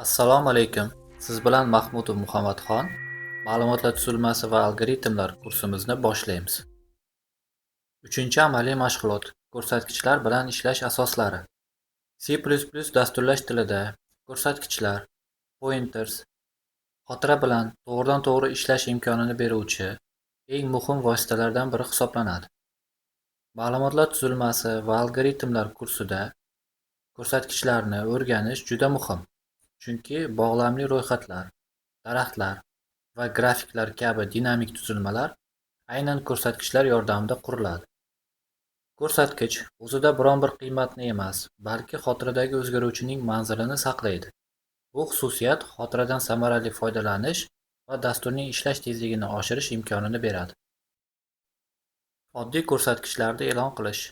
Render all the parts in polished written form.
Assalomu alaykum. Siz bilan Mahmudov Muhammadxon. Ma'lumotlar tuzilmasi va algoritmlar kursimizni boshlaymiz. 3-amaliy mashg'ulot: ko'rsatkichlar bilan ishlash asoslari. C++ dasturlash tilida ko'rsatkichlar, pointers, xotira bilan to'g'ridan-to'g'ri ishlash imkonini beruvchi eng muhim vositalardan biri hisoblanadi. Ma'lumotlar tuzilmasi va algoritmlar kursida ko'rsatkichlarni o'rganish juda muhim. Chunki bog'lamli ro'yxatlar, daraxtlar va grafiklar kabi dinamik tuzilmalar aynan ko'rsatkichlar yordamida quriladi. Ko'rsatkich o'zida biron bir qiymatni emas, balki xotiradagi o'zgaruvchining manzilini saqlaydi. Bu xususiyat xotiradan samarali foydalanish va dasturning ishlash tezligini oshirish imkonini beradi. Oddiy ko'rsatkichlarni e'lon qilish.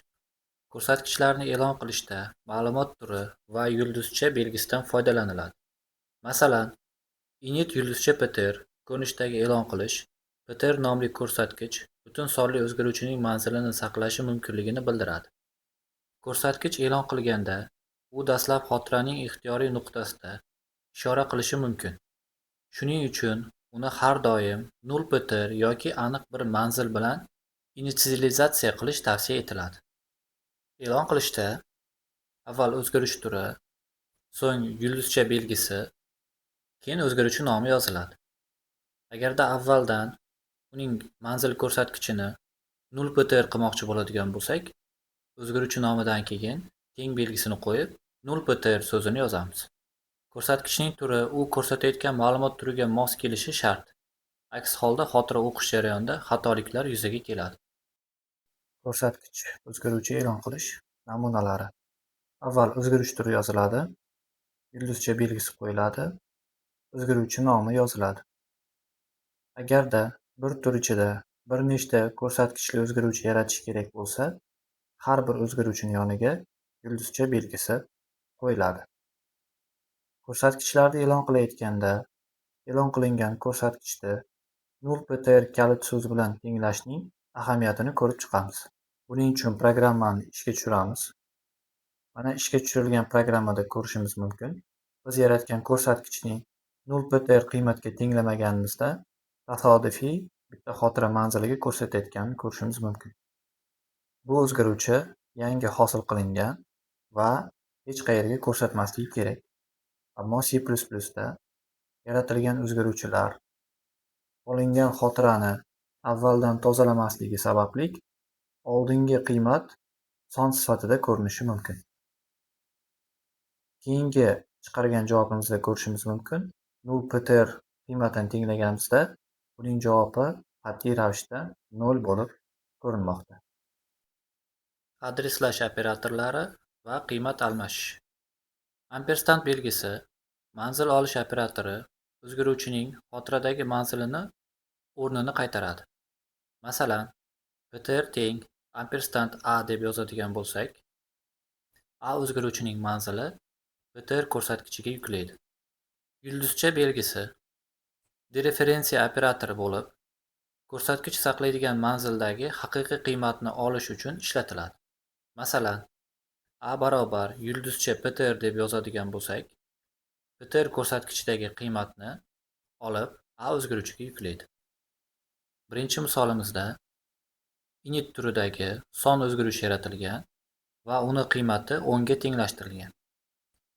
Ko'rsatkichlarni e'lon qilishda ma'lumot turi va yulduzcha belgisidan foydalaniladi. Masalan, init yulduzcha ptr ko'rinishidagi e'lon qilish ptr nomli ko'rsatkich butun sonli o'zgaruvchining manzilini saqlashi mumkinligini bildiradi. Ko'rsatkich e'lon qilganda, u dastlab xotiraning ixtiyoriy nuqtasida ishora qilishi mumkin. Shuning uchun uni har doim 0 ptr yoki aniq bir manzil bilan initsializatsiya qilish tavsiya etiladi. E'lon qilishda avval o'zgarish turi, so'ng yulduzcha belgisi, keyin o'zgaruvchi nomi yoziladi. Agarda avvaldan uning manzil ko'rsatkichini 0 ptr qilmoqchi bo'ladigan bo'lsak, o'zgaruvchi nomidan keyin teng belgisini qo'yib 0 ptr so'zini yozamiz. Ko'rsatkichning turi u ko'rsatayotgan ma'lumot turiga mos kelishi shart. Aks holda xotira o'qish jarayonida xatoliklar yuzaga keladi. Ko'rsatkich o'zgaruvchi e'lon qilish namunalari. Avval o'zgarish turi yoziladi, yulduzcha belgisi qo'yiladi, o'zgaruvchi nomi yoziladi. Agarda bir tur ichida bir nechta ko'rsatkichli o'zgaruvchi yaratish kerak bo'lsa, har bir o'zgaruvchining yoniga yulduzcha belgisi qo'yiladi. Ko'rsatkichlarni e'lon qilayotganda e'lon qilingan ko'rsatkichni 0 ptr kalit so'zi bilan tenglashning ahamiyatini ko'rib chiqamiz. Buning uchun programmani ishga tushiramiz. Mana, ishga tushirilgan programmada ko'rishimiz mumkin. Biz yaratgan ko'rsatkichning 0 ptr qiymatga tenglamaganimizda tasodifiy bitta xotira manziliga ko'rsatayotganini ko'rishimiz mumkin. Bu o'zgaruvchi yangi hosil qilingan va hech qayerga ko'rsatmasligi kerak. Ammo C++ da yaratilgan o'zgaruvchilar olingan xotirani avvaldan tozalamasligi sababli oldingi qiymat son sifatida ko'rinishi mumkin. Keyingi chiqargan javobimizda ko'rishimiz mumkin. 0 ptr qiymatini tenglaganimizda buning javobi qat'iy ravishda 0 bo'lib ko'rinmoqda. Adreslash operatorlari va qiymat almashish. Ampersand belgisi manzil olish operatori o'zgaruvchining xotiradagi manzilini o'rnini qaytaradi. Masalan, ptr teng ampersand a deb yozadigan bo'lsak, a o'zgaruvchining manzili ptr ko'rsatkichiga yuklaydi. Yulduzcha belgisi dereferensiya operatori bo'lib, ko'rsatkich saqlaydigan manzildagi haqiqiy qiymatni olish uchun ishlatiladi. Masalan, a barobar yulduzcha ptr deb yozadigan bo'lsak, ptr ko'rsatkichidagi qiymatni olib a o'zgaruvchiga yuklaydi. Birinchi misolimizda init turidagi son o'zgaruvchi yaratilgan va uni qiymati 10 ga tenglashtirilgan.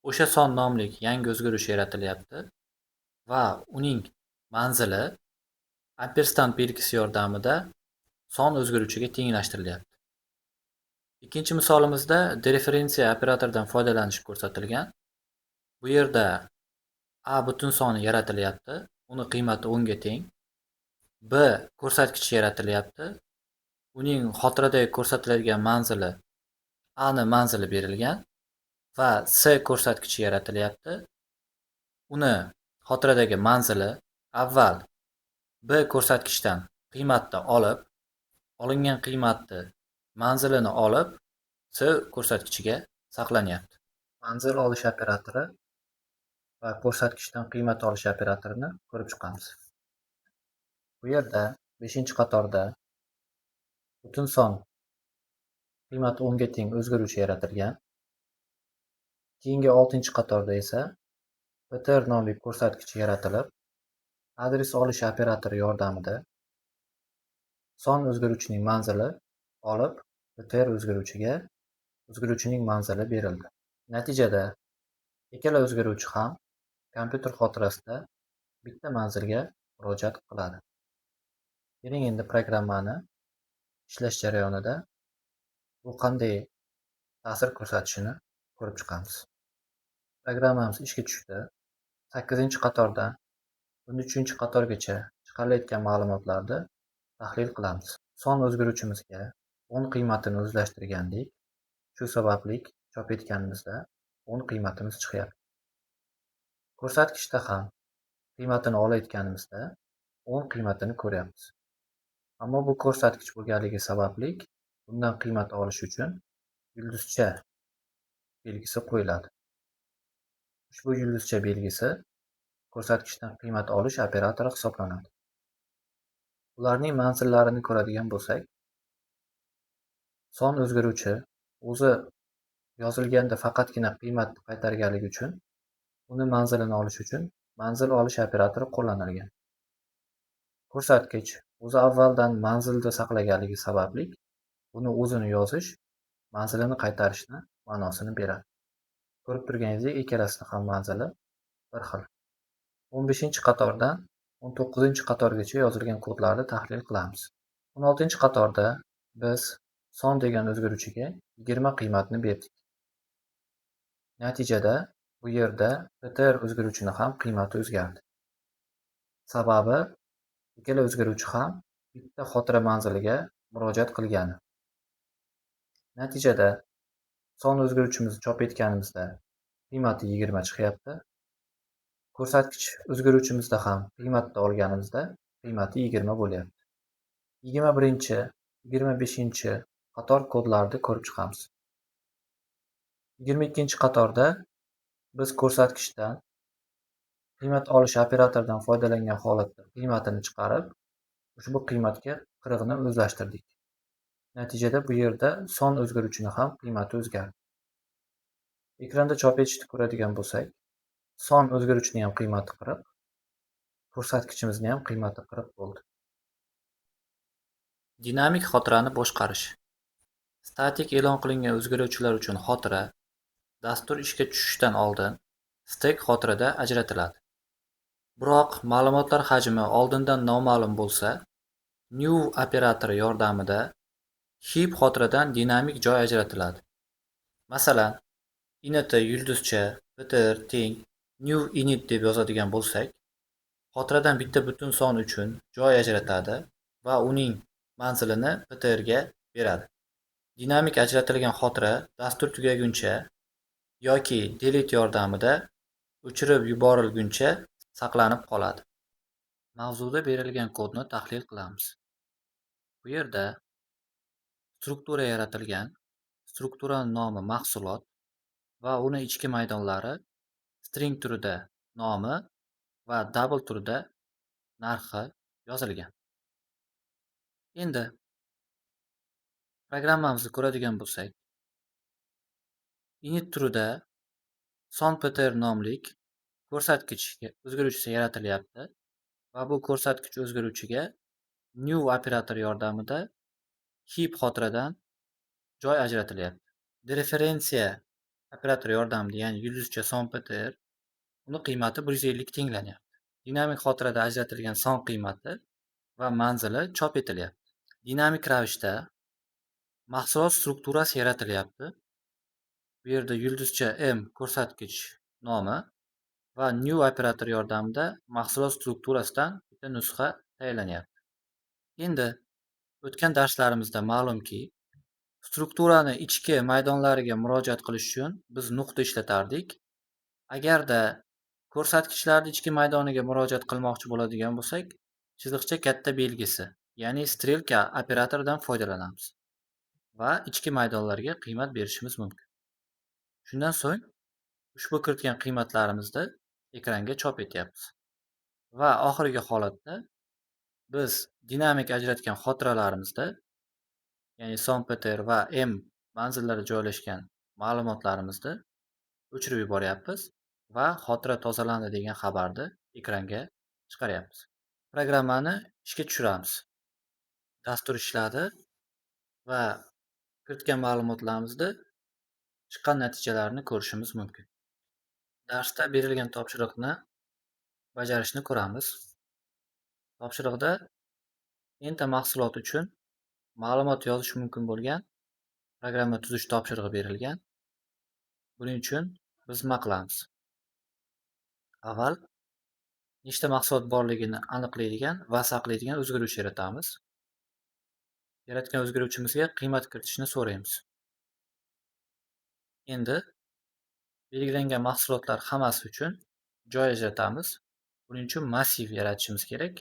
O'sha son nomli yangi o'zgaruvchi yaratilyapti va uning manzili ampersand belgisi yordamida son o'zgaruvchiga tenglashtirilyapti. Ikkinchi misolimizda dereferensiya operatoridan foydalanish ko'rsatilgan. Bu yerda a butun soni yaratilyapti, uni qiymati 10 ga teng. B ko'rsatkichi yaratilyapti. Uning xotiradagi ko'rsatiladigan manzili a ni manzili berilgan va c ko'rsatkichi yaratilyapti. Uni xotiradagi manzili avval b ko'rsatkichdan qiymatni olib, olingan qiymatni manzilini olib c ko'rsatkichiga saqlanyapti. Manzil olish operatori va ko'rsatkichdan qiymat olish operatorini ko'rib chiqamiz. Bu yerda 5-qatorda butun son qiymati 10 ga teng o'zgaruvchi yaratilgan. Keyingi 6-qatorda esa ptr nomli ko'rsatkich yaratilib, adres olish operatori yordamida son o'zgaruvchining manzili olib, ptr o'zgaruvchiga o'zgaruvchining manzili berildi. Natijada ikkala o'zgaruvchi ham kompyuter xotirasida bitta manzilga murojaat qiladi. Keling, endi programmani ishlash jarayonida bu qanday ta'sir ko'rsatishini ko'rib chiqamiz. Programmamiz ishga tushdi. 8-qatordan 13-qatorgacha chiqarilayotgan ma'lumotlarni tahlil qilamiz. Son o'zgaruvchimizga 10 qiymatini o'zlashtirgandik. Shu sababli chop etganimizda 10 qiymatimiz chiqyapti. Ko'rsatkichda ham qiymatini olayotganimizda 10 qiymatini ko'ryapmiz. Ammo bu ko'rsatkich bo'lganligi sababli bundan qiymat olish uchun yulduzcha belgisi qo'yiladi. Ushbu yulduzcha belgisi ko'rsatkichdan qiymat olish operatori hisoblanadi. Ularning manzillarini ko'radigan bo'lsak, son o'zgaruvchi o'zi yozilganda faqatgina qiymat qaytarganligi uchun uni manzilini olish uchun manzil olish operatori qo'llanilgan. Ko'rsatkich o'zi avvaldan manzilda saqlaganligi sababli buni o'zini yozish manzilini qaytarishni ma'nosini beradi. Ko'rib turganingizdek, ikkalasini ham manzili bir xil. 15-qatordan 19-qatorgacha yozilgan kodlarni tahlil qilamiz. 16-qatorda biz son degan o'zgaruvchiga 20 qiymatni berdik. Natijada bu yerda ptr o'zgaruvchini ham qiymati o'zgardi. Sababi ikkala o'zgaruvchi ham bitta xotira manziliga murojaat qilgani. Natijada son o'zgaruvchimizni chop etganimizda qiymati 20 chiqyapti. Ko'rsatkich o'zgaruvchimizda ham qiymatni olganimizda qiymati 20 bo'lyapti. 21, 25 qator kodlarni ko'rib chiqamiz. 22-qatorda biz ko'rsatkichdan qiymat olish operatoridan foydalangan holatda qiymatini chiqarib, ushbu qiymatga 40 ni o'zlashtirdik. Natijada bu yerda son o'zgaruvchini ham qiymati o'zgardi. Ekranda chop etishni ko'radigan bo'lsak, son o'zgaruvchining ham qiymati 40, ko'rsatkichimizning ham qiymati 40 bo'ldi. Dinamik xotirani boshqarish. Statik e'lon qilingan o'zgaruvchilar uchun xotira dastur ishga tushishdan oldin stek xotirada ajratiladi. Biroq ma'lumotlar hajmi oldindan noma'lum bo'lsa, new operatori yordamida heap xotiradan dinamik joy ajratiladi. Masalan, int yulduzcha ptr teng new int deb yozadigan bo'lsak, xotiradan bitta butun son uchun joy ajratadi va uning manzilini ptr ga beradi. Dinamik ajratilgan xotira dastur tugaguncha yoki delete yordamida o'chirib yuborilguncha saqlanib qoladi. Mavzuda berilgan kodni tahlil qilamiz. Bu yerda struktura yaratilgan, strukturaning nomi mahsulot va uni ichki maydonlari string turida nomi va double turida narxi yozilgan. Endi programmamizni ko'radigan bo'lsak, init turida son ptr nomlik ko'rsatkich o'zgaruvchisi yaratilyapti va bu ko'rsatkich o'zgaruvchiga new operatori yordamida heap xotiradan joy ajratilyapti. Dereferensiya operatori yordamida, ya'ni yulduzcha son ptr uni qiymati 150 tenglanyapti. Dinamik xotirada ajratilgan son qiymati va manzili chop etilyapti. Dinamik ravishda mahsulot strukturasi yaratilyapti. Bu yerda yulduzcha m ko'rsatkich nomi va new operatori yordamida mahsulot strukturasidan bitta nusxa tayinlanyapti. Endi o'tgan darslarimizda ma'lumki, strukturani ichki maydonlariga murojaat qilish uchun biz nuqta ishlatardik. Agarda ko'rsatkichlarni ichki maydoniga murojaat qilmoqchi bo'ladigan bo'lsak, chiziqcha katta belgisi, ya'ni strelka operatoridan foydalanamiz va ichki maydonlarga qiymat berishimiz mumkin. Shundan so'ng ushbu kiritgan qiymatlarimizni ekranga chop etyapmiz. Va oxirgi holatda biz dinamik ajratgan xotiralarimizda, ya'ni son ptr va m manzillarda joylashgan ma'lumotlarimizni o'chirib yuboryapmiz Va xotira tozalandi degan xabarni ekranga chiqaryapmiz. Programmani ishga tushiramiz. Dastur ishladi va kiritgan ma'lumotlarimizni chiqqan natijalarni ko'rishimiz mumkin. Darsda berilgan topshiriqni bajarishni ko'ramiz. Topshiriqda enta mahsulot uchun ma'lumot yozish mumkin bo'lgan programma tuzish topshirig'i berilgan. Buning uchun biz nima qilamiz? Avval nechta mahsulot borligini aniqlaydigan va saqlaydigan o'zgaruvchi yaratamiz. Yaratgan o'zgaruvchimizga qiymat kiritishni so'raymiz. Endi belgilangan mahsulotlar hammasi uchun joy ajratamiz. Buning uchun massiv yaratishimiz kerak.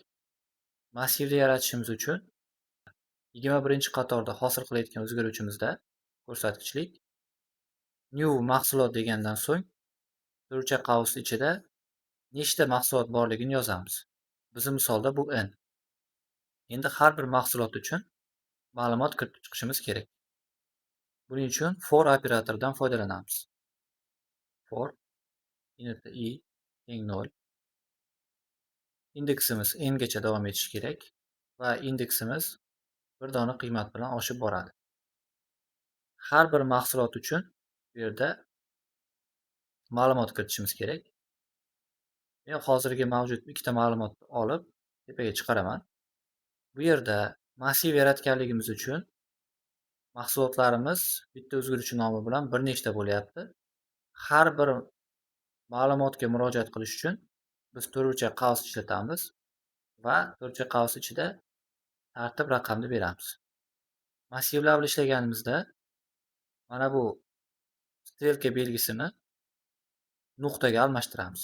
Massivni yaratishimiz uchun 21-qatorda hosil qilayotgan o'zgaruvchimizda ko'rsatkichlik new mahsulot degandan so'ng to'rtcha qavs ichida nechta mahsulot borligini yozamiz. Bizning misolda bu n. Endi har bir mahsulot uchun ma'lumot kiritib chiqishimiz kerak. Buning uchun for operatoridan foydalanamiz. For int i teng 0. Indeksimiz n gacha davom etishi kerak va indeksimiz bir dona qiymat bilan oshib boradi. Har bir mahsulot uchun bu yerda ma'lumot kiritishimiz kerak. Men hozirgi mavjud ikkita ma'lumotni olib tepaga chiqaraman. Bu yerda massiv yaratganligimiz uchun mahsulotlarimiz bitta o'zgaruvchi nomi bilan bir nechta bo'lyapti. Har bir ma'lumotga murojaat qilish uchun biz to'rtburchak qavs ishlatamiz va to'rtburchak qavs ichida tartib raqamni beramiz. Massivlar bilan ishlaganimizda mana bu strelka belgisini nuqtaga almashtiramiz.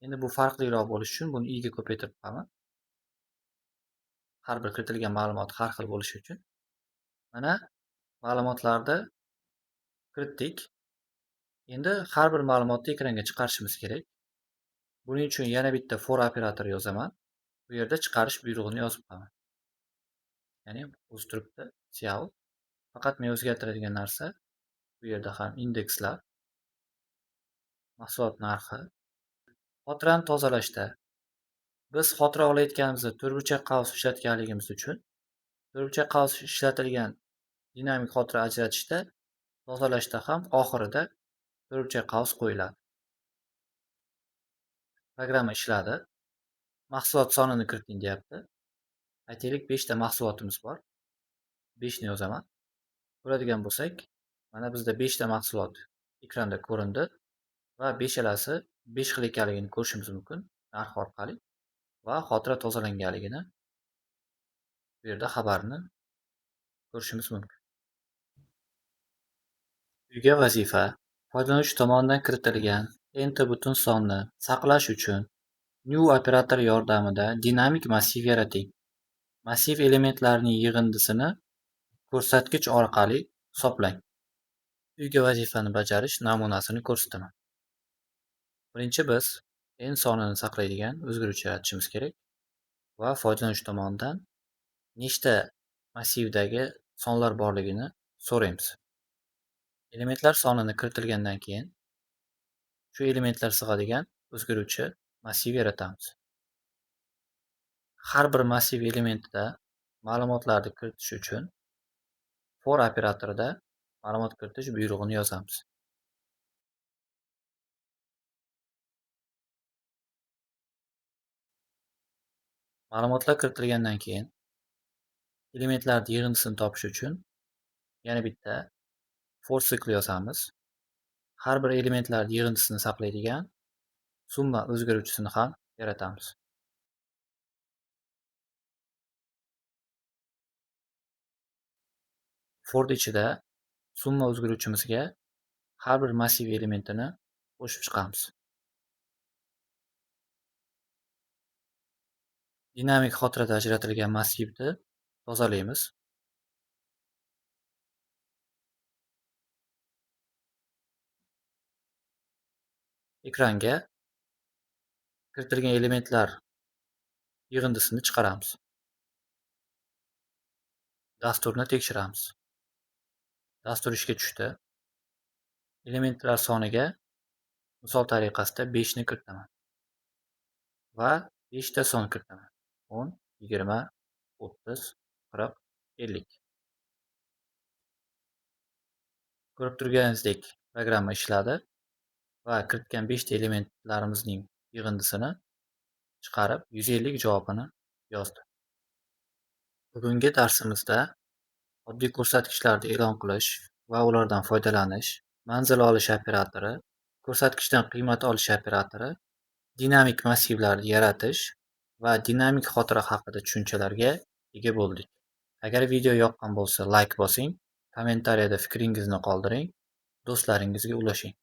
Endi bu farqliroq bo'lishi uchun buni i ga ko'paytirib qo'yaman. Har bir kiritilgan ma'lumot har xil bo'lishi uchun. Mana ma'lumotlarni kiritdik. Endi har bir ma'lumotni ekranga chiqarishimiz kerak. Buning uchun yana bitta for operatori yozaman. Bu yerda chiqarish buyrug'ini yozib qo'yaman. Ya'ni o'zi turibdi cout. Faqat men o'zgartiradigan narsa bu yerda ham indekslar, mahsulot narxi. Xotirani tozalashda biz xotira olayotganimizda to'rtburchak qavs ishlatganligimiz uchun to'rtburchak qavs ishlatilgan dinamik xotira ajratishda, tozalashda ham oxirida to'rtburchak qavs qo'yiladi. Programma ishladi. Mahsulot sonini kiriting deyapti. Aytaylik 5 ta mahsulotimiz bor. 5 ni yozaman. Ko'radigan bo'lsak, mana bizda 5 ta mahsulot ekranda ko'rindi va beshalasi 5 xil ekanligini ko'rishimiz mumkin narx orqali va xotira tozalanganligini bu yerda xabarni ko'rishimiz mumkin. Uyga vazifa: foydalanuvchi tomonidan kiritilgan enta butun sonni saqlash uchun new operatori yordamida dinamik massiv yarating. Massiv elementlarining yig'indisini ko'rsatkich orqali hisoblang. Uyga vazifani bajarish namunasini ko'rsataman. Birinchi biz n sonini saqlaydigan o'zgaruvchi yaratishimiz kerak va foydalanuvchi tomonidan nechta massivdagi sonlar borligini so'raymiz. Elementlar sonini kiritilgandan keyin shu elementlar sig'adigan o'zgaruvchi massiv yaratamiz. Har bir massiv elementida ma'lumotlarni kiritish uchun for operatorida ma'lumot kiritish buyrug'ini yozamiz. Ma'lumotlar kiritilgandan keyin elementlarning yig'indisini topish uchun yana bitta for sikli yozamiz. Har bir elementlarning yig'indisini saqlaydigan summa o'zgaruvchisini ham yaratamiz. For ichida summa o'zgaruvchimizga har bir massiv elementini qo'shib chiqamiz. Dinamik xotirada ajratilgan massivni tozalaymiz. Ekranga kiritilgan elementlar yig'indisini chiqaramiz. Dasturni tekshiramiz. Dastur ishga tushdi. Elementlar soniga Misol tariqasida 5 ni kiritaman va 5 ta son kiritaman. 10, 20, 30, 40, 50. Ko'rib turganingizdek, programma ishladi va kiritgan 5 ta elementlarimizning yig'indisini chiqarib 150 javobini yozdi. Bugungi darsimizda oddiy ko'rsatkichlarni e'lon qilish va ulardan foydalanish, manzil olish operatori, ko'rsatkichdan qiymat olish operatori, dinamik massivlarni yaratish va dinamik xotira haqida tushunchalarga ega bo'ldik. Agar video yoqqan bo'lsa, like bosing, kommentariyada fikringizni qoldiring, do'stlaringizga ulashing.